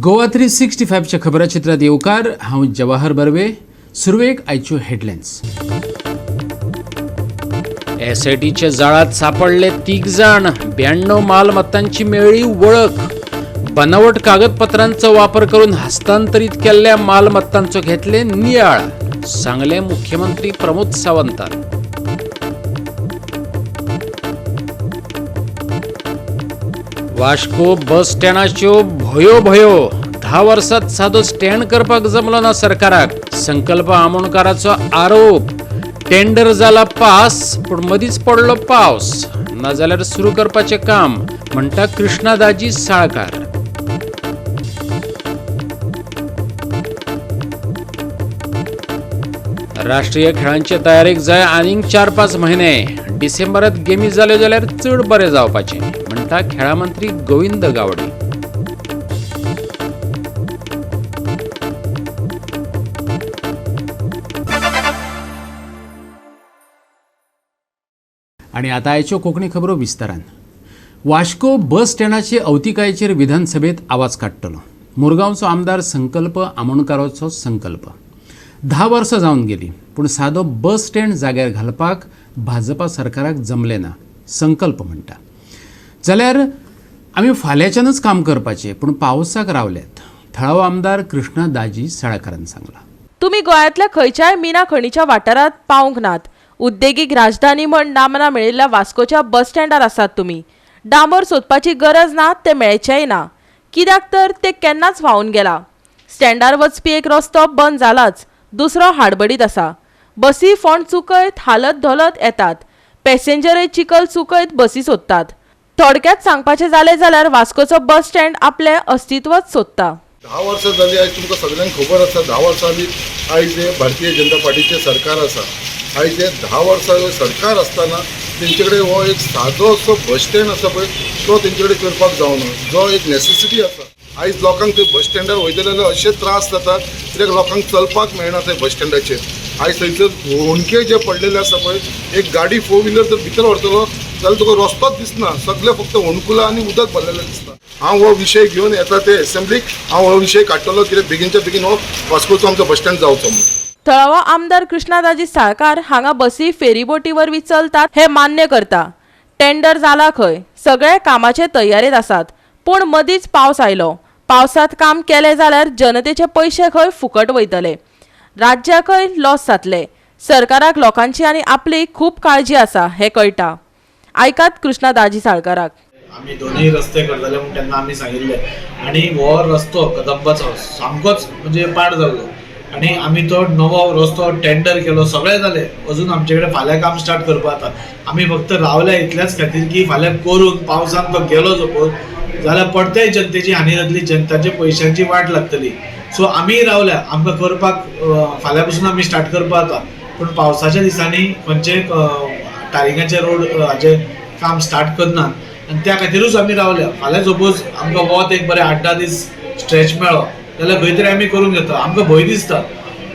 गोवा 365च्या खबराचित्रात येवकार. हांव जवाहर बर्वे. सुरवेक आयच्यो हेडलायन्स. एसआयटीच्या जाळात सापडले 3 जाण, 92 मालमत्तांची मेळ्ळी वळख. बनावट कागदपत्रांचो वापर करून हस्तांतरित केल्ल्या मालमत्तांचो घेतले नियाळ, सांगले मुख्यमंत्री प्रमोद सावंतान. वास्को बस स्टँडाच्यो भोयो भोयो, 10 वर्सात सादो स्टँड करपाक जमलो ना सरकाराक, संकल्प आमोणकाराचो आरोप. टेंडर जाला पास, पूण मदींच पडलो पावस, नाजाल्यार सुरू करपाचें काम, म्हणटा कृष्णादाजी साळकार. राष्ट्रीय खेळांचे तयारेक जाय आनीक 4-5 महिने, डिसेंबरात गेमी जाल्यो जाल्यार चड बरें जावपाचें, म्हणटा खेळां मंत्री गोविंद गावडे. आनी आतां आयच्यो कोंकणी खबरो विस्तारान. वास्को बस स्टँडाचे अवतिकायेचेर विधानसभेत आवाज काडटलो मुरगांवचो आमदार संकल्प आमोणकाराचो संकल्प. 10 वर्सां जावन गेली, पूण सादो बस स्टँड जाग्यार घालपाक भाजपा सरकाराक जमलें ना, संकल्प म्हणटा. जाल्यार आमी फाल्यांच्यानच काम करपाचें, पूण पावसाक रावल्यात, थळावो आमदार कृष्णा दाजी साळकारान सांगला. तुमी गोंयांतल्या खंयच्याय मिना खणीच्या वाठारांत पावूंक नात. उद्देगीक राजधानी म्हण नामना मेळिल्ल्या वास्कोच्या बस स्टँडार आसात तुमी. डांबर सोदपाची गरज ना, ते मेळचेय ना, कित्याक तर ते केन्नाच व्हांवून गेला. स्टँडार वचपी एक रस्तो बंद जालाच, दुसरो हाडबडीत आसा. बसी फोंड चुकयत हालत धोलत येतात, पॅसेंजरय चिखल चुकयत बसी सोदतात. थोडक्यात सांगपाचें जालें जाल्यार वास्कोचो बस स्टँड आपलें अस्तित्वच सोदता. 10 वर्सां जाली, आयज तुमकां सगळ्यांक खबर आसा, 10 वर्सां आमी आयज हे भारतीय जनता पार्टीचें सरकार आसा. आयज हे 10 वर्सां सरकार आसतना तेंचे कडेन हो एक सादो असो बस स्टँड आसा पळय, तो तेंचे कडेन करपाक जावना, जो एक नॅसेसिटी आसा. आयज लोकांक थंय बस स्टँडार वयतले जाल्यार अशे त्रास जातात, कित्याक लोकांक चलपाक मेळना थंय बस स्टँडाचेर. आयज थंयसर होंडके जे पडलेले आसा पळय, एक गाडी 4 व्हिलर जर भितर व्हरतलो जाल्यार तुका रस्तोच दिसना, सगळे फक्त होंडकुलां आनी उदक भरलेलें दिसता. हांव हो विशय घेवन येता ते एसेंब्लीक, हांव हो विशय काडटलो, कित्याक बेगीनच्या बेगीन हो वास्कोचो आमचो बस स्टँड जावचो म्हणून. थळावो आमदार कृष्णादाजी साळकार हांगा बसी फेरीबोटी वरवीं चलतात हें मान्य करता. टेंडर जाला खंय, सगळे कामाचे तयारेंत आसात, पूण मदींच पावस आयलो. पावसांत काम केलें जाल्यार जनतेचे पयशे खंय फुकट वयतले, राज्याकय लॉस जातले. सरकाराक लोकांची आनी आपली खूब काळजी आसा हें कळटा. आयकात कृष्णादाजी साळकाराक. आमी दोनूय रस्ते करतले म्हूण तेन्ना आमी सांगिल्ले, आनी हो रस्तो कदंबाचो सामकोच म्हणजे पाड जाल्लो, आनी आमी तो नवो रस्तो टेंडर केलो, सगळें जालें. अजून आमचे कडेन फाल्यां काम स्टार्ट करपा जाता. आमी फक्त रावल्या इतल्याच खातीर की फाल्यां करून पावसान तो गेलो सपोज जाल्यार परतेय जनतेची हानी जातली, जनताच्या पयशांची वाट लागतली. सो आमी रावल्या, आमकां करपाक फाल्यां पसून आमी स्टार्ट करपा जाता, पूण पावसाच्या दिसांनी खंयचे टारिंगाचे रोड हाचे काम स्टार्ट करना, आनी त्या खातीरूच आमी रावल्या. फाल्यां सपोज आमकां वत एक बरें 8-10 दीस स्ट्रेच मेळ्ळो जाल्यार खंय तरी आमी करूंक येता. आमकां भंय दिसता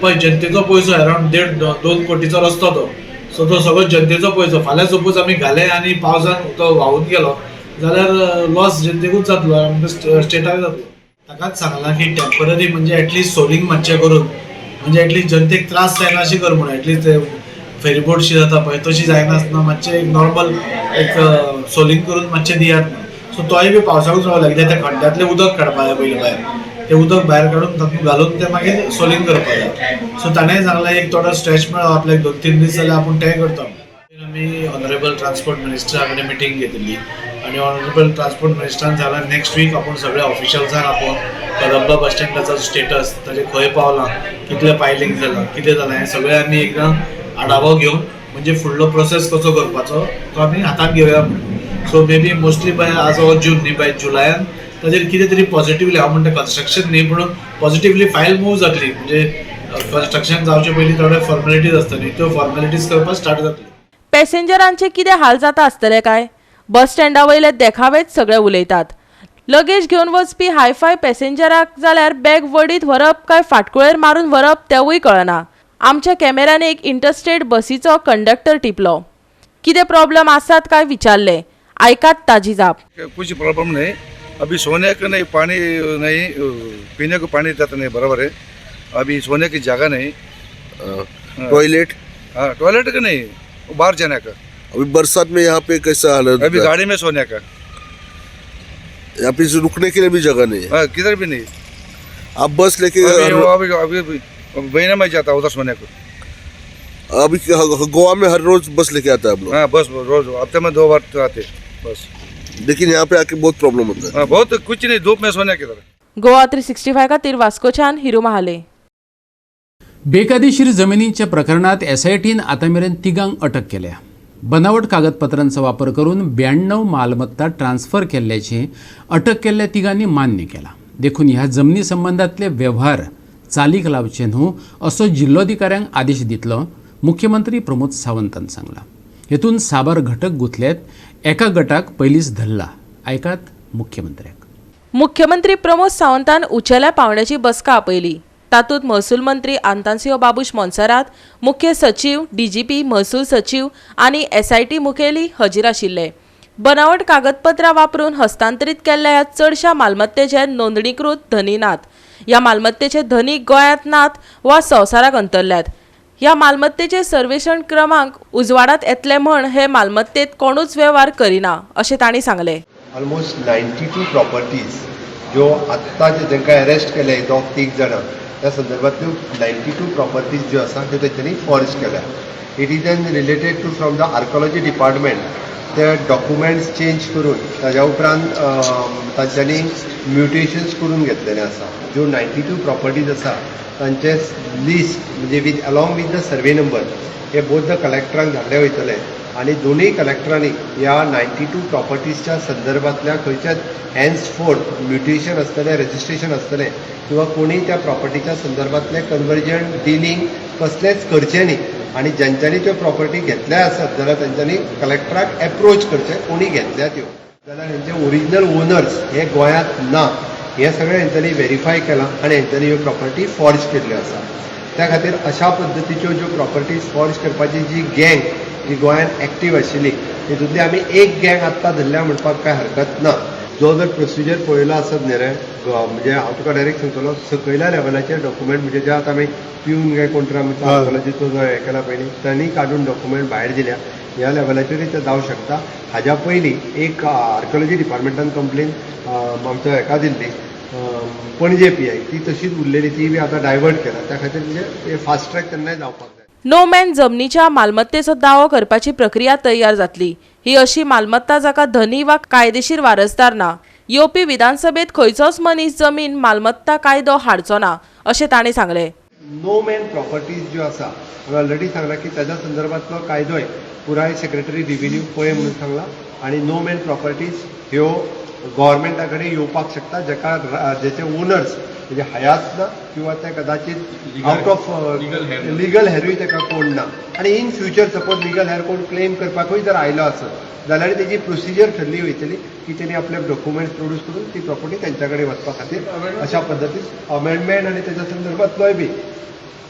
पळय, जनतेचो पयसो अरावंड 1.5-2 कोटीचो रस्तो तो, सो तो सगळो जनतेचो पयसो. फाल्यां सपोज आमी घाले आनी पावसान तो व्हांवून गेलो जाल्यार लॉस जनतेकूच जातलो, आमकां स्टेटाक जातलो. ताकाच सांगलां की टेम्पररी म्हणजे एटलिस्ट सोलिंग मातशें करून, म्हणजे एटलिस्ट जनतेक त्रास जायना अशी कर म्हणून, एटलिस्ट फेरीबोटशी जाता पळय तशी जायनासतना मातशें एक नॉर्मल एक सोलिंग करून मातशें दियात म्हणून. सो तोय बी पावसाकूच रावला, कित्याक त्या खड्ड्यांतलें उदक काडपा जाय पयलीं भायर, तें उदक भायर काडून तातूंत घालून तें मागीर सोलिंग करपा जाय. सो ताणें सांगलें एक थोडो स्ट्रेच मेळ्ळो आपल्याक 2-3 दीस जाल्यार आपूण तेंय करता. आमी ऑनरेबल ट्रान्सपोर्ट मिनिस्टरा कडेन मिटींग घेतिल्ली, आनी ऑनरेबल ट्रान्सपोर्ट मिनिस्टरान सांगलें नेक्स्ट वीक आपूण सगळ्या ऑफिशल्सांक आपोवन कदंबा बस स्टँडाचो स्टेटस, ताजें खंय पावलां, कितलें पायलींग जालां, कितें जालां, हें सगळें आमी एकदां आढावो घेवन म्हणजे फुडलो प्रोसेस कसो करपाचो तो आमी हातांत घेवया म्हणून. So may be mostly by आज हो जून न्ही, बाय जुलयान ताजेर कितें तरी पॉझिटिवली, हांव म्हणटा कन्स्ट्रक्शन न्ही पूण पॉझिटिवली फायल मूव जातली. म्हणजे कन्स्ट्रक्शन जावचे पयलीं थोड्यो फॉर्मेलिटीज आसता न्ही, त्यो फॉर्मेलिटीज करपाक स्टार्ट जातली. पॅसेंजरांचे कितें हाल जाता आसतले काय? बस स्टँडा वयले देखावेच सगळे उलयतात. लगेज घेवन वचपी हायफाय पॅसेंजराक जाल्यार बॅग वडीत व्हरप काय फाटकुळेर मारून व्हरप तेवूय कळना. आमच्या कॅमेऱ्यान एक इंटरस्टेट बसीचो कंडक्टर टिपलो. कितें प्रॉब्लम आसात काय विचारले, आयकात ताजी जाप. कुछ प्रॉब्लम नहीं, अभी सोने का नहीं, पानी नहीं, पीने को पानी तक नहीं बराबर है। अभी सोने की जगह नहीं। टॉयलेट? हाँ, टॉयलेट का नहीं, बाहर जाने का। अभी बरसात में यहाँ पे कैसा हालत अभी होता है? गाड़ी में सोने का। यहाँ पे रुकने के लिए भी जगह नहीं है। हाँ, किधर भी नहीं। आप बस लेके अभी अभी अभी महीने में जाता उधर सोने को। अभी गोवा में हर रोज बस लेके आता है आप लोग? हाँ, बस रोज हफ्ते में 2 बार आते बस। लेकिन यहाँ पे आके बहुत प्रॉब्लम होता है। हाँ, बहुत कुछ नहीं, धूप में सोने किधर। गोवा 365 खातीर वास्कोच्यान हिरू महाले। बेकायदेशीर जमिनींच्या प्रकरणात एसआयटीन आतां मेरेन तिगांक अटक केल्या। बनावट कागदपत्रांचो वापर करून 92 मालमत्ता ट्रान्सफर केल्ल्याचें अटक केल्ल्या तिगांनी मान्य केलां। देखून ह्या जमनी संबंदांतले वेव्हार चालीक लावचे न्हू असो जिल्लोधिकाऱ्यांक आदेश दितलो मुख्यमंत्री प्रमोद सावंतान सांगलां। हेतून साबार घटक गुंतल्यात, एका गटाक पयलींच धरला। आयकात मुख्यमंत्र्याक। मुख्यमंत्री प्रमोद सावंतान उंचेल्या पावंड्याची बसका आपयली। तातूंत महसूल मंत्री आंतान्सियो बाबूश मोन्सेरात, मुख्य सचीव, डीजीपी, महसूल सचीव आनी एसआयटी मुखेली हजीर आशिल्ले। बनावट कागदपत्रां वापरून हस्तांतरीत केल्ल्या ह्या चडश्या मालमत्तेचे नोंदणीकृत धनी नात। ह्या मालमत्तेचे धनी गोंयांत नात वा संवसाराक अंतरल्यात। ह्या मालमत्तेचे सर्वेक्षण क्रमांक उजवाडांत येतले म्हण हे मालमत्तेत कोणूच वेव्हार करिना अशें तांणी सांगलें। ऑलमोस्ट 92 प्रॉपर्टीज ज्यो आत्तां जे तांकां अरेस्ट केले दोग तीग जाणां त्या संदर्भांतल्यो 92 प्रॉपर्टीज ज्यो आसा त्यो तेंच्यांनी फॉर्ज केल्या। It is an related to from the archaeology department ते डॉक्युमेंट्स चेंज करून ताज्या उपरांत तांच्यांनी म्युटेशन्स करून घेतलेले आसा। ज्यो 92 प्रॉपर्टीज आसा तांचे लिस्ट म्हणजे with along with the survey number हे बोथ the कलेक्टरांक धाडले वयतले आनी दोनूय कलेक्टरांनी ह्या 92 प्रॉपर्टीजच्या संदर्भांतल्या खंयच्याच हॅन्स फोर्थ म्युटेशन आसतलें, रजिस्ट्रेशन आसतलें किंवा कोणीय त्या प्रॉपर्टीच्या संदर्भांतलें कन्वर्जन डिलींग कसलेंच करचें न्ही आनी ज्यांच्यांनी त्यो प्रॉपर्टी घेतल्या आसत जाल्यार तांच्यांनी कलेक्टराक एप्रोच करचें। कोणी घेतल्या त्यो जाल्यार हेंचे ओरिजिनल ओनर्स हे गोंयांत ना हें सगळें हेंच्यांनी व्हेरीफाय केलां आनी हेंच्यांनी ह्यो प्रॉपर्टी फॉर्ज केल्ल्यो आसा। त्या खातीर अशा पद्दतीच्यो ज्यो प्रॉपर्टीज फॉर्ज करपाची जी गँग जी गोंयांत एक्टीव आशिल्ली तितूंतली आमी एक गँग आत्तां धरल्या म्हणपाक कांय हरकत ना। जो जर प्रोसिजर पळयलो आसत न्ही रे, म्हणजे हांव तुका डायरेक्ट सांगतलो सकयल्या लेवलाचेर डॉक्युमेंट म्हणजे जे आतां आमी पिवन काय कोण तरी आमी आर्कोलॉजीचो जो हें केला पयलीं तांणी काडून डॉक्युमेंट भायर दिल्या ह्या लेवलाचेरूय ते जावं शकता। हाज्या पयलीं एक आर्कोलॉजी डिपार्टमेंटान कंप्लेन आमच्या हेका दिल्ली पणजे पी I, ती तशीच उरलेली, ती बी आतां डायवर्ट केला। त्या खातीर म्हणजे फास्ट ट्रॅक तेन्नाय जावपाक जाय। नो मॅन जमनीच्या मालमत्तेचो दावो करपाची प्रक्रिया तयार जातली। ही अशी मालमत्ता जाका धनी वा कायदेशीर वारसदार ना। येवपी विधानसभेत खंयचोच मनीस जमीन मालमत्ता कायदो हाडचो ना अशें तांणी सांगलें। नो मॅन प्रॉपर्टीज ज्यो आसा हांवें ऑलरेडी सांगलां की ताज्या संदर्भांतलो कायदोय पुराय सेक्रेटरी रिव्हेन्यू पळय म्हणून सांगला आनी नो मॅन प्रॉपर्टीज ह्यो गव्हर्मेंटा कडेन येवपाक शकता जेका जेचे ओनर्स म्हणजे हयात ना किंवा ते कदाचित आउट ऑफ लिगल हेरूय ताका कोण ना आनी in future suppose legal heir कोण क्लेम करपाकूय जर आयलो आसत जाल्यार तेजी प्रोसिजर ठरली वयतली की तेणी आपले डॉक्युमेंट्स प्रोड्यूस करून ती प्रॉपर्टी तेंच्या कडेन वचपा खातीर अशा पद्दतीन अमेंडमेंट आनी तेच्या संदर्भांतलोय बी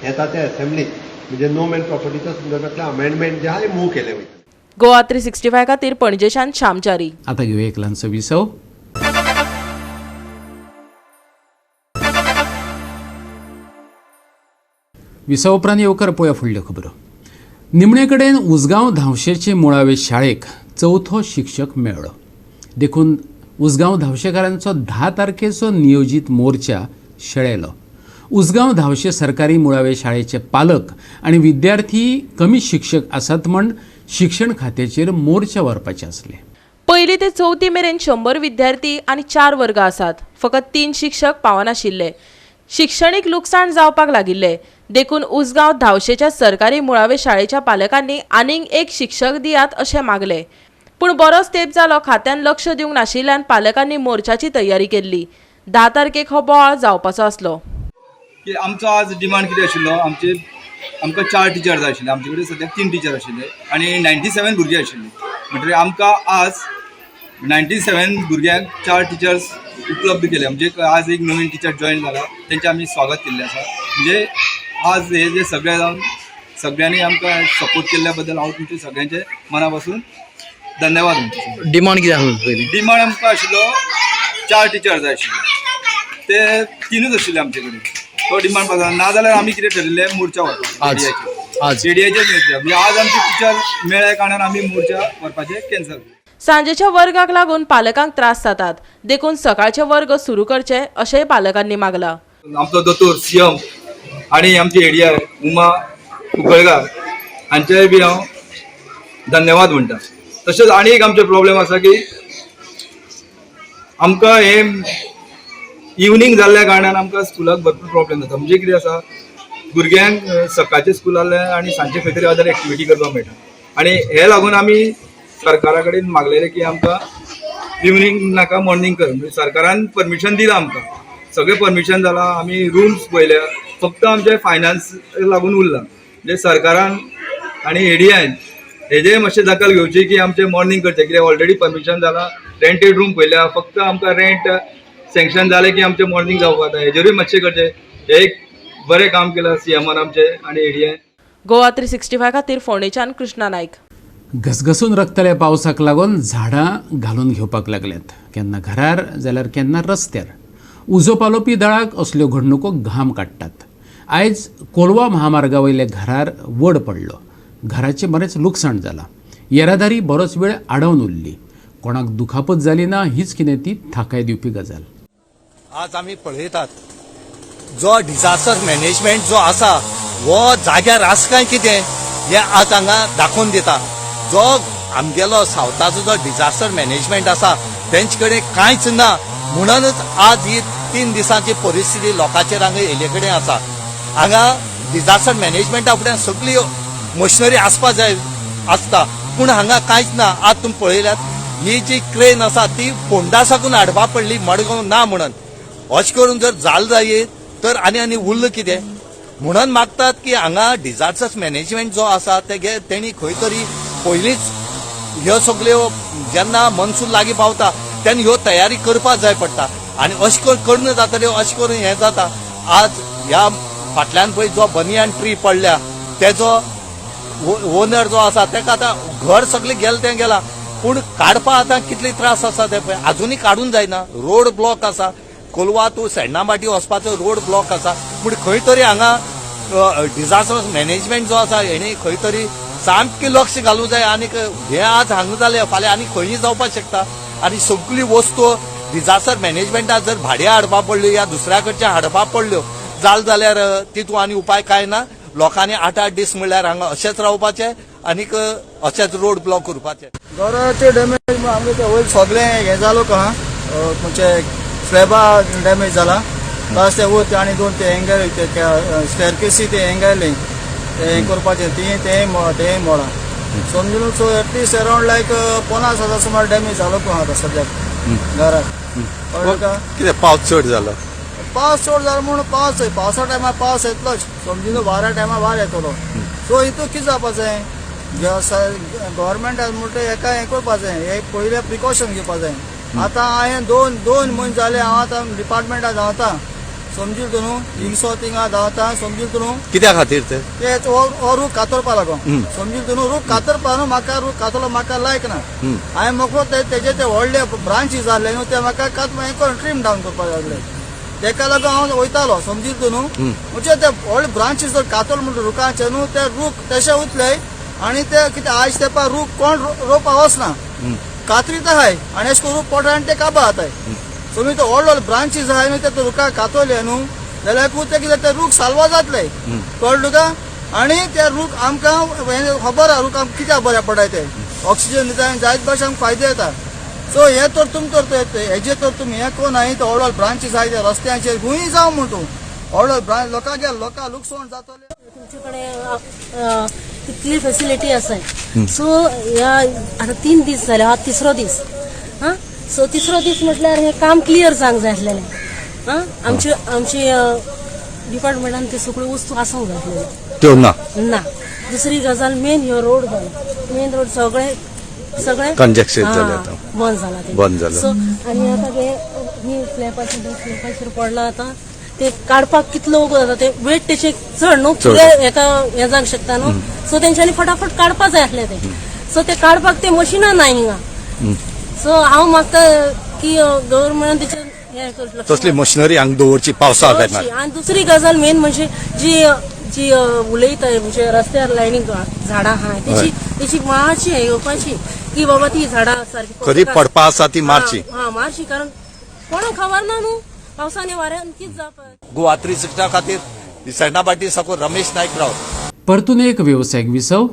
येता ते असेंब्लीत म्हणजे नो मॅन प्रॉपर्टीच्या संदर्भांतले अमेंडमेंट जे आहा मूव केले वयतले। गोवा 365 खातीर पणजेच्यान श्यामचारी। आता घेऊया एक ल्हानसो विसव। विसव उपरांत येवकार पळोवया फुडल्यो खबरो। निमणे कडेन उसगांव धांवशेचे मुळावे शाळेक चवथो शिक्षक मेळ्ळो। देखून उसगांव धांवशेकारांचो 10 तारखेचो नियोजीत मोर्चा शेळेलो। उसगांव धांवशे सरकारी मुळावे शाळेचे पालक आनी विद्यार्थी कमी शिक्षक आसात म्हण शिक्षण खात्याचेर मोर्चा व्हरपाचे आसले। पयली ते चवथी मेरेन 100 विद्यार्थी आनी 4 वर्ग आसात। फकत 3 शिक्षक पावनाशिल्ले। शिक्षणीक लुकसाण जावपाक लागिल्ले। देखून उसगांव धांवशेच्या सरकारी मुळावे शाळेच्या पालकांनी आनीक एक शिक्षक दियात अशें मागले। पूण बरोच तेंप जालो खात्यान लक्ष दिवंक नाशिल्ल्यान पालकांनी मोर्चाची तयारी केल्ली। 10 तारखेक हो बोवाळ जावपाचो आसलो। की आमचो आज डिमांड कितें आशिल्लो, आमचे आमकां 4 टिचर जाय आशिल्ले, आमचे कडेन सद्याक 3 टिचर आशिल्ले आनी 97 भुरगीं आशिल्लीं। म्हणटकीर आमकां आज 97 भुरग्यांक 4 टिचर्स उपलब्ध केले। म्हणजे आज एक नवीन टिचर जॉयन जाला, तेंचें आमी स्वागत केल्लें आसा। म्हणजे आज हे जे सगळे जावन सगळ्यांनी आमकां सपोर्ट केल्ल्या बद्दल हांव तुमचे सगळ्यांचे मना पासून धन्यवाद म्हणटा। डिमांड कितें आसलो पयलीं? डिमांड आमकां आशिल्लो 4 टिचर जाय आशिल्ले, ते 3च आशिल्ले आमचे कडेन. तो डिमांड पास जालो ना जाल्यार आमी कितें ठरयल्लें मोर्चा व्हरपाक आज एडीआयचेर मोर्चा, म्हणजे आज आमचे टिचर मेळ्ळ्या कारणान आमी मोर्चा व्हरपाचें कॅन्सल. सांजेच्या वर्गाक लागून पालकांक त्रास जातात, देखून सकाळचे वर्ग सुरू करचे अशेंय पालकांनी मागला. आमचो दोतोर सीएम आणि आमची एडीआय उमा कुंकळकार हांचेय बी हांव धन्यवाद म्हणटा. तशेंच आनी एक आमचो प्रॉब्लेम आसा की आमकां हे इवनींग जाल्ल्या कारणान आमकां स्कुलाक भरपूर प्रॉब्लेम जाता. म्हणजे कितें आसा, भुरग्यांक सकाळचें स्कूल आहलें आनी सांजचे खंय तरी अदर एक्टिविटी करपाक मेळटा आनी हे लागून आमी सरकारा कडेन मागलेलें की आमकां इवनींग नाका मॉर्निंग कर. म्हणजे सरकारान परमिशन दिलां आमकां, सगळें परमिशन जालां, आमी रुम्स पळयल्या, फक्त आमचे फायनान्स लागून उरलां. म्हणजे सरकारान आनी एडीआयन हेजेय मातशें दखल घेवची की आमचें मॉर्निंग करचें, कित्याक ऑलरेडी परमिशन जालां, रेंटेड रूम पळयल्या, फक्त आमकां रेंट सँक्शन जालें की आमचें मॉर्निंग जावपाक जाता. हेजेरूय मातशें करचें. हें एक बरें काम केलां सीएमान आमचें आनी एडीआयन. गोवा 365 खातीर फोंडेच्यान कृष्णा नायक. घसघसून रकतल्या पावसाक लागून झाडां घालून घेवपाक लागल्यात, केन्ना घरार जाल्यार केन्ना रस्त्यार. उजो पालोवपी दळाक असल्यो घडणुको घाम काडटात. आयज कोलवा महामार्गा वयल्या घरार वड पडलो, घराचें बरेंच लुकसाण जालां, येरादारी बरोच वेळ आडोवन उरली, कोणाक दुखापत जाली ना हीच कितें ती थाकाय दिवपी गजाल. आज आमी पळयतात जो डिझास्टर मॅनेजमेंट जो आसा हो जाग्यार आसा काय कितें हें आज हांगा दाखोवन दिता. जो आमगेलो सावथाचो जो डिझास्टर मॅनेजमेंट आसा तेंचे कडेन कांयच ना, म्हणूनच आज ही 3 दिसांची परिस्थिती लोकांचेर हांगा येयले कडेन आसा. हांगा डिझास्टर मॅनेजमेंटा फुडें सगळी मशिनरी आसपा जाय आसता, पूण हांगा कांयच ना. आज तुमी पळयल्यात ही जी क्रेन आसा ती फोंडा साकून हाडपा पडली, मडगांव ना म्हणून. अशें करून जर जाल जायत तर आनी आनी उरलें कितें? म्हणून मागतात की हांगा डिझास्टर मॅनेजमेंट जो आसा ते तेणी खंय तरी पयलींच ह्यो सगल्यो जेन्ना मनसून लागीं पावता तेन्ना ह्यो तयारी करपाक जाय पडटा आनी अशें करून करून जातल्यो, अशें करून हें जाता. आज ह्या फाटल्यान पळय जो बनियन ट्री पडल्या तेजो ओनर जो आसा तेका आतां घर सगळें गेलें तें गेलां, पूण काडपा आतां कितले त्रास आसा ते पळय आजुनूय काडून जायना. रोड ब्लॉक आसा, कोलवा टू सेडनामाटी वचपाचो रोड ब्लॉक आसा, पूण खंय तरी हांगा डिझास्टर मॅनेजमेंट जो आसा हेणी खंय तरी सामकें लक्ष घालूंक जाय. आनीक हें आज हांगा जालें फाल्यां आनी खंयी जावपाक शकता. आनी सगळी वस्तू डिझास्टर मॅनेजमेंटाक जर भाड्या हाडपा पडल्यो या दुसऱ्या कडच्यान हाडपा पडल्यो जाल जाल्यार तितून आनी उपाय कांय ना. लोकांनी 8-8 दीस म्हणल्यार हांगा अशेंच रावपाचें आनीक अशेंच रोड ब्लॉक करपाचें. घराचे डॅमेज आमगे ते वयर सगळें हें जालो का म्हणजे स्लॅबा डॅमेज जाला, प्लस ते वयर आनी 2 ते एंगल स्टेरकेसी ते एंगल ते हें करपाचें ती तेंय तेंय मोडां समजून. सो एटलिस्ट अरावंड लायक 50,000 सुमार डॅमेज जालो का आतां सद्याक घराक. कळ्ळें तुका? कितें पावस चड जालो? पावस चड जालो म्हूण पावस पावसा टायमार पावस येतलोच समजून, वाऱ्या टायमार वार येतलो. सो हितून कितें जावपाचें, गव्हर्मेंटान म्हणटा हेका हें करपा जाय, हे पयलें प्रिकॉशन घेवपा जाय. आतां हांवें दोन म्हयने जाले हांव आतां डिपार्टमेंटाक धांवता समजून तूं न्हू, हिंगसो थिंगा धांवता समजून तूं न्हू. कित्या खातीर ते? हो रूख कातरपा लागो समजून तूं न्हू, रूख कातरपा न्हू, म्हाका रूख कातरलो म्हाका लायक ना. हांवें मोखलो तेजे ते व्हडले ब्रांचीस जाल्ले न्हू ते म्हाका हें करून ट्रीम डावन करपाक लागले, तेका लागून हांव वयतालो समजून तूं न्हू. म्हणजे ते व्हडले ब्रांचीस जर कातरलो म्हणटा रुखाचे न्हू ते रूख तशे उरले आनी ते कितें आयज तेंपार रूख कोण रोवपा वचना, कातरीत आहाय आनी अशें करून रूख पडटा आनी ते काबा जाताय. समज ते व्हडले व्हडले ब्रांचीस आहाय न्हू ते रुखाक कातरले न्हू जाल्यार ते कितें ते रूख साल्वा जातले, कळ्ळें तुका? आनी ते रूख आमकां खबर आहा रूख आमकां कित्याक बऱ्या पडटाय, ते ऑक्सिजन दिता आनी जायत भाशेन आमकां फायदे येता. सो हें तर तुमी तर हेजेर तर तुमी हें कोण ते व्हड व्हड ब्रांचीस आहाय ते रस्त्यांचेर खंयूय जावं म्हूण तूं व्हड व्हड ब्रांच लोकांक लोकांक लुकसाण जातलें. तुमचे कडेन तितली फेसिलिटी आसा. सो ह्या आतां 3 दीस जाले, हा तिसरो दीस. हां, सो तिसरो दीस म्हटल्यार हें काम क्लियर जावंक जाय आसलेलें. हां, आमचे आमचे डिपार्टमेंटान त्यो सगळ्यो वस्तू आसूंक जाय आसलेल्यो, त्यो ना ना. दुसरी गजाल मेन ह्यो रोड जालो, मेन रोड सगळे सगळे कंजेक्शन जालें, आतां बंद जाला, बंद जालें. सो आनी आतां हे ही स्लॅपाचेर पडला, आतां ते काडपाक कितलो वगत जाता, ते वेट तेचे चड न्हू, फुडें हेका हें जावंक शकता न्हू. सो तेंच्यांनी फटाफट काडपा जाय आसलें ते. सो ते काडपाक ते मशिनां ना हिंगा. सो हांव मागता की गव्हर्मेंटान तेचेर हें लक्ष तसली मशिनरी हांगा दवरची पावसा दवरची. आनी दुसरी गजाल मेन म्हणजे जी जी उलयता म्हणजे रस्त्यार लायनीक झाडां आहा तेची तेची मातशी हें येवपाची की बाबा ती झाडां सारकी खरी पडपा आसा ती मारची. हा मारची, कारण कोणाक खबर ना न्हू पावसाने वाऱ्यान कितें जावपा. गोवा 360 खातीर सेनाबाटी साकून रमेश नायक राव. परतून एक वेवसायीक विसव.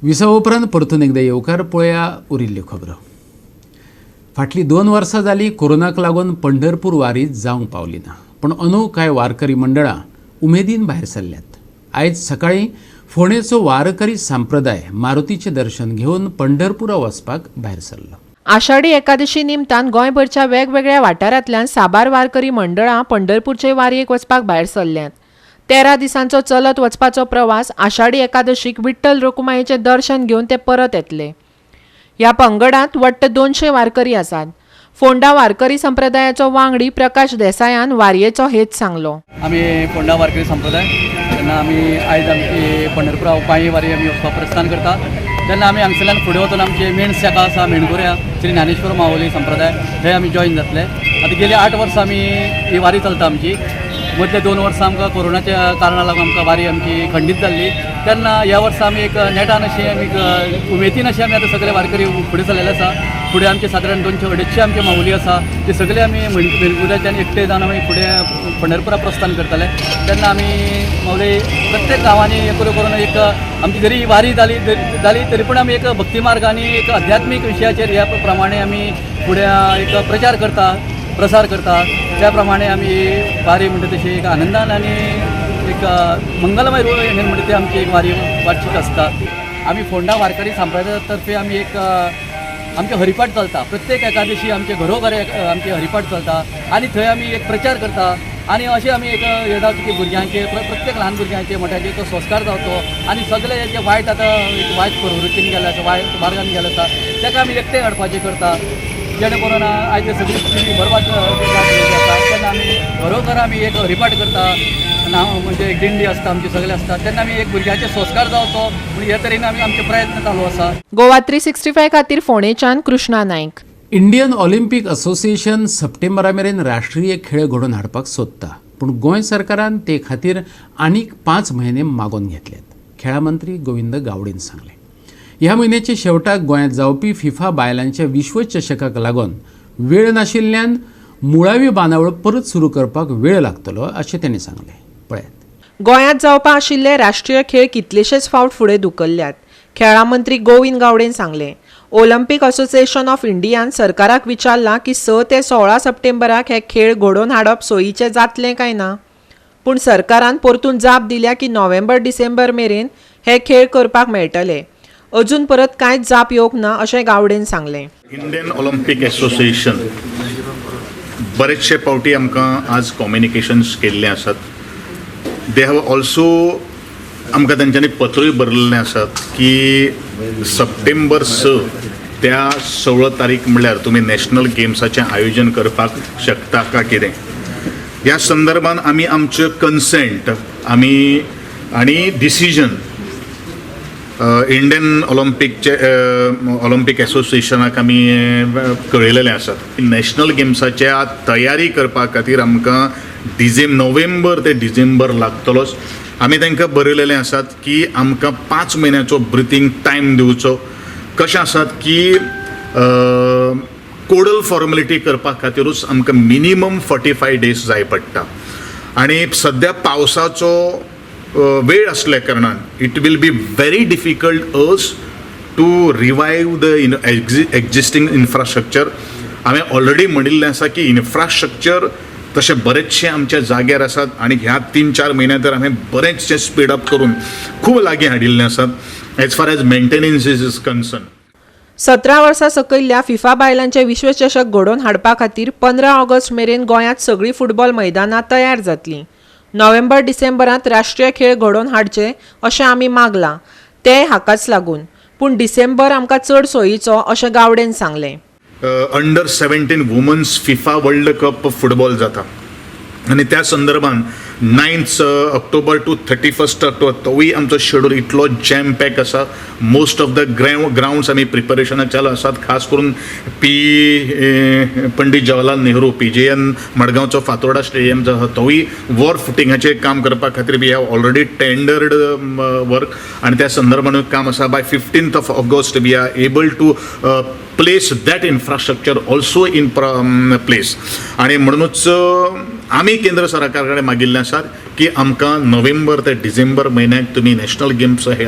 विसवा उपरांत परतून एकदा येवकार. पळया उरिल्ल्यो खबरो. फाटलीं 2 वर्सां जालीं कोरोनाक लागून पंढरपूर वारी जावंक पावली ना, पूण अंदू कांय वारकरी मंडळां उमेदीन भायर सरल्यात. आयज सकाळीं फोंडेचो वारकरी संप्रदाय मारुतीचें दर्शन घेवन पंढरपुरा वचपाक भायर सरलो. आषाढी एकादशी निमतान गोंयभरच्या वेगवेगळ्या वाठारांतल्यान साबार वारकरी मंडळां पंढरपूरचे वारयेक वचपाक भायर सरल्यात. 13 दिसांचो चलत वचपाचो प्रवास आषाढी एकादशीक विठ्ठल रखुमाईचें दर्शन घेवन ते परत येतले. ह्या पंगडांत वट्ट 200 वारकरी आसात. फोंडा वारकरी संप्रदायाचो वांगडी प्रकाश देसायान वारयेचो हेत सांगलो. आमी फोंडा वारकरी संप्रदाय, तेन्ना आमी आयज आमची पंढरपुरा पांयी वारी आमी वचपाक प्रस्थान करता. तेन्ना आमी हांगसरल्यान फुडें वचून आमचे मेन शाखा आसा मेणकुऱ्या श्री ज्ञानेश्वर माऊली संप्रदाय हे आमी जॉयन जातले. आतां गेली 8 वर्सां आमी ही वारी चलता आमची. मदले 2 वर्सां आमकां कोरोनाच्या कारणाक लागून आमकां वारी आमची खंडीत जाल्ली. तेन्ना ह्या वर्सा आमी एक नेटान अशी आमी उमेदीन अशें आमी आतां सगळे वारकरी फुडें चललेले आसा. फुडें आमचे सादारण 200-250 आमचे माऊली आसा, ते सगळे आमी मेणकुऱ्याच्यान एकटे जावन आमी फुडें पंढरपुरा प्रस्थान करतले. तेन्ना आमी माऊली प्रत्येक गांवांनी एक करून एक आमची जरी वारी जाली जाली तरी पूण आमी एक भक्ती मार्ग आनी एक आध्यात्मीक विशयाचेर ह्या प्रमाणे आमी फुडें एक प्रचार करता, प्रसार करता. त्या प्रमाणे आमी वारी म्हणटा तशी एक आनंदान आनी एक मंगलमय म्हणटा ती आमची एक वारी वार्षिक आसता. आमी फोंडा वारकरी संप्रदाया तर्फे आमी एक आमचे हरिपाठ चलता. प्रत्येक एकादशी आमचे घरोघर आमचे हरिपाठ चलता आनी थंय आमी एक प्रचार करता. आनी अशें आमी एक हें जावचें की भुरग्यांचे प्रत्येक ल्हान भुरग्यांचे मोठ्यांचे तो संस्कार जावचो आनी सगळे जे वायट आतां एक वायट प्रवृत्तीन गेले आसा, वायट मार्गान गेले आसा ताका आमी एकटें हाडपाचें करता, जेणे करून आयज सगळी पिढी बरबाद जाता. तेन्ना आमी घरोघर आमी एक हरिपाठ करता, नांव म्हणजे एक दिंडी आसता आमची सगळे आसता. तेन्ना आमी एक भुरग्यांचे संस्कार जावचो म्हण हे तरेन आमी आमचे प्रयत्न चालू आसा. गोवा 365 खातीर फोंडेच्यान Krishna Naik. Indian Olympic Association सप्टेंबरा मेरेन राष्ट्रीय खेळ घडोवन हाडपाक सोदता, पूण गोंय सरकारान ते खातीर आनीक 5 म्हयने मागोवन घेतल्यात. खेळा मंत्री गोविंद गावडेन सांगलें. ह्या म्हयन्याच्या शेवटाक गोंयांत जावपी फिफा बायलांच्या विश्वचषकाक लागून वेळ नाशिल्ल्यान मुळावी बांदावळ परत सुरू करपाक वेळ लागतलो अशें तांणी सांगलें. पळयात. गोंयांत जावपा आशिल्ले राष्ट्रीय खेळ कितलेशेच फावट फुडें धुकल्ल्यात. खेळां मंत्री गोविंद गावडेन सांगलें. ऑलिम्पिक असोसिएशन ऑफ इंडियान सरकाराक विचारलां की 6 ते 16 सप्टेंबराक हे खेळ घडोवन हाडप सोयीचें जातलें काय ना, पूण सरकारान परतून जाप दिल्या की नोव्हेंबर डिसेंबर मेरेन हे खेळ करपाक मेळटले. अजून परत कांयच जाप येवंक ना अशें गावडेन सांगलें. इंडियन ऑलिम्पिक असोसिएशन बरेचशे फावटी आमकां आज कम्युनिकेशन्स केल्ले आसात. They have also आमकां तेंच्यांनी पत्रूय बरयल्लें आसात की सप्टेंबर 6 त्या 16 तारीख म्हणल्यार तुमी नॅशनल गेम्साचें आयोजन करपाक शकता का कितें. ह्या संदर्भान आमी आमचें कन्सेंट आमी आनी डिसिजन इंडियन ऑलिम्पिकचे ऑलिम्पिक एसोसिएशनाक आमी कळयलेलें आसात. नॅशनल गेम्साच्या तयारी करपा खातीर आमकां नोव्हेंबर ते डिसेंबर लागतलोच. आमी तांकां बरयलेलें आसात की आमकां 5 म्हयन्याचो ब्रिथींग टायम दिवचो. कशें आसात की कोडल फॉर्मेलिटी करपा खातीरूच आमकां मिनिमम 45 डेज जाय पडटा आनी सद्या पावसाचो वेळ आसल्या कारणान it will be very difficult us to revive the existing infrastructure. हांवें ऑलरेडी म्हणिल्लें आसा की इन्फ्रास्ट्रक्चर तशें बरेचशें आमच्या जाग्यार आसात आनी ह्या 3-4 म्हयन्या तर हांवें बरेचशें स्पीड अप करून खूब लागीं हाडिल्लें आसात as far as maintenance is concern. 17 वर्सां सकयल्ल्या फिफा बायलांचे विश्वचषक घडोवन हाडपा खातीर 15 ऑगस्ट मेरेन गोंयांत सगळीं फुटबॉल मैदानां तयार जातलीं. नोव्हेंबर डिसेंबरांत राष्ट्रीय खेळ घडोवन हाडचे अशें आमी मागलां, तें हाकाच लागून, पूण डिसेंबर आमकां चड सोयीचो अशें गावडेन सांगलें. Under 17 women's FIFA world cup football जाता आनी त्या संदर्भान 9 October to 31 October तोवूय आमचो शेड्यूल इतलो जॅम पॅक आसा. मोस्ट ऑफ the ग्रावंड्स आमी प्रिपरेशनाक चालू आसात, खास करून पंडीत जवाहरलाल नेहरू PJN मडगांवचो फातोर्डा स्टेडियम जो आसा तोवूय वॉर फुटिंगाचेर काम करपा खातीर we have already tendered work आनी त्या संदर्भानूय काम आसा. By 15th of August we are able to place that infrastructure also in place. आनी म्हणूनच आमी केंद्र सरकारा कडेन मागिल्लें आसा की आमकां नोव्हेंबर ते डिसेंबर म्हयन्याक तुमी नॅशनल गेम्स हे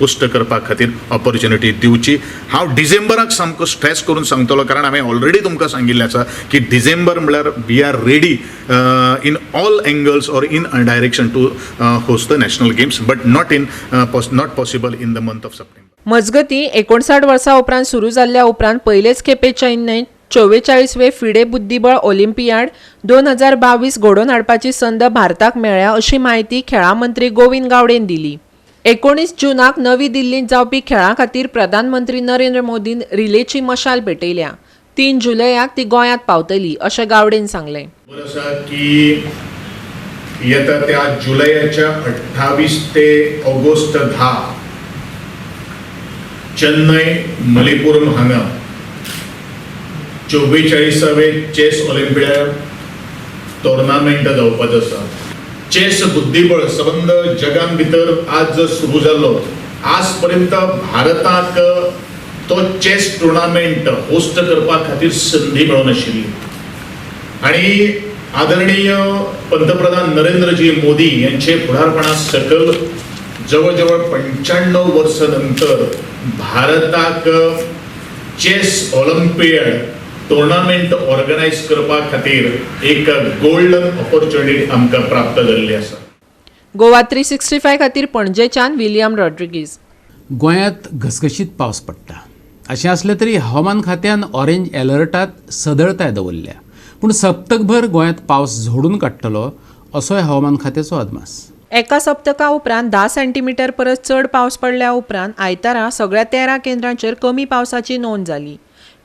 होस्ट करपा खातीर ऑपॉर्च्युनिटी दिवची. हांव डिसेंबराक सामको स्ट्रेस करून सांगतलो, कारण हांवें ऑलरेडी तुमकां सांगिल्लें आसा की डिसेंबर म्हळ्यार we are ready in all angles or in direction to host the national games, but not possible in the month of September. मजगतीं 59 वर्सां उपरांत सुरू जाल्ल्या उपरांत पयलेच खेपे चेन्नयत 44वे फिडे बुद्धिबळ ऑलिम्पियाड 2022 घडोवन हाडपाची संद भारताक मेळ्ळ्या अशी म्हायती खेळां मंत्री गोविंद गावडेन दिली. 19 जूनाक नवी दिल्लींत जावपी खेळां खातीर प्रधानमंत्री नरेंद्र मोदीन रिलेची मशाल पेटयल्या. 3 जुलयाक ती गोंयांत पावतली अशें गावडेन सांगलें. खबर आसा की येता त्या जुलयाच्या 28 ते ऑगस्ट 10 चेन्नय मलिपुरम हांगा 44वे चेस ऑलिम्पियाड टोर्नामेंट जावपाचो आसा. चेस बुद्धिबळ सबंद जगान भितर आज सुरू जाल्लो, आज पर्यंत भारताक तो चेस टुर्नामेंट होस्ट करपा खातीर संदी मेळूं नाशिल्ली आनी आदरणीय पंतप्रधान नरेंद्रजी मोदी यांचे फुडारपणा सकल जवळ जवळ 95 वर्सां नंतर भारताक चेस ऑलिम्पियड टुर्नामेंट ऑर्गनायज करपा खातीर एक गोल्डन ऑपॉर्च्युनिटी आमकां प्राप्त जाल्ली आसा. गोवा 365 खातीर पणजेच्यान विलियम रॉड्रिगीज. गोंयांत घसघशीत पावस पडटा. अशें आसलें तरी हवामान खात्यान ऑरेंज एलर्टात सदळताय दवरल्या, पूण सप्तकभर गोंयांत पावस झोडून काडटलो असोय हवामान खात्याचो अदमास. एका सप्तका उपरांत 10 सेंटीमिटर परस चड पावस पडल्या उपरांत आयतारा सगळ्या 13 केंद्रांचेर कमी पावसाची नोंद जाली.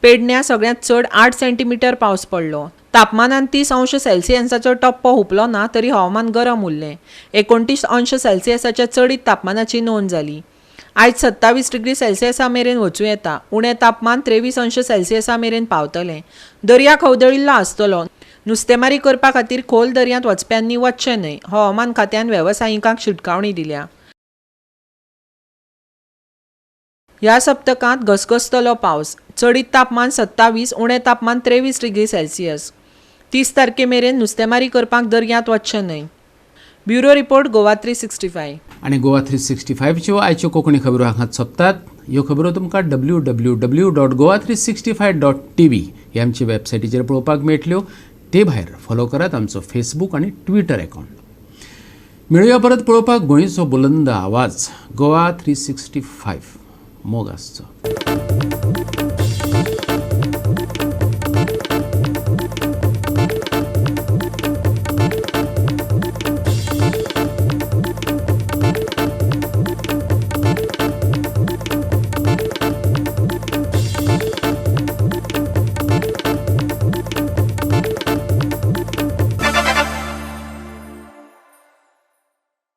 पेडण्यां सगळ्यांत चड 8 सेंटीमिटर पावस पडलो. तापमानान 30 अंश सेल्सियसाचो टप्पो हुपलो ना तरी हवामान गरम उरलें. 29 अंश सेल्सियसाच्या चडीत तापमानाची नोंद जाली. आयज 27 डिग्री सेल्सियसा मेरेन वचूं येता. उणें तापमान 23 अंश सेल्सियसा मेरेन पावतलें. दर्या खवदळिल्लो आसतलो. नुस्तेमारी करपा खातीर खोल दर्यांत वचप्यांनी वचचें न्हय. हवामान खात्यान वेवसायिकांक शिटकावणी दिल्या. ह्या सप्तकांत घसघसतलो पावस. चडीत तापमान 27, उणें तापमान 23 डिग्री सेल्सियस. 30 तारखे मेरेन नुस्तेमारी करपाक दर्यांत वचचें न्हय. Bureau report, Goa 365. आनी गोवा 365च्यो आयच्यो कोंकणी खबरो हांगाच सोंपतात. ह्यो खबरो तुमकां www.goa365.tv ह्या आमच्या वेबसायटीचेर पळोवपाक मेळटल्यो. ते भायर फॉलो करात आमचो फेसबूक आनी ट्विटर अकावंट. मेळुया परत पळोवपाक गोंयचो बुलंद आवाज गोवा 365. मोग आसचो.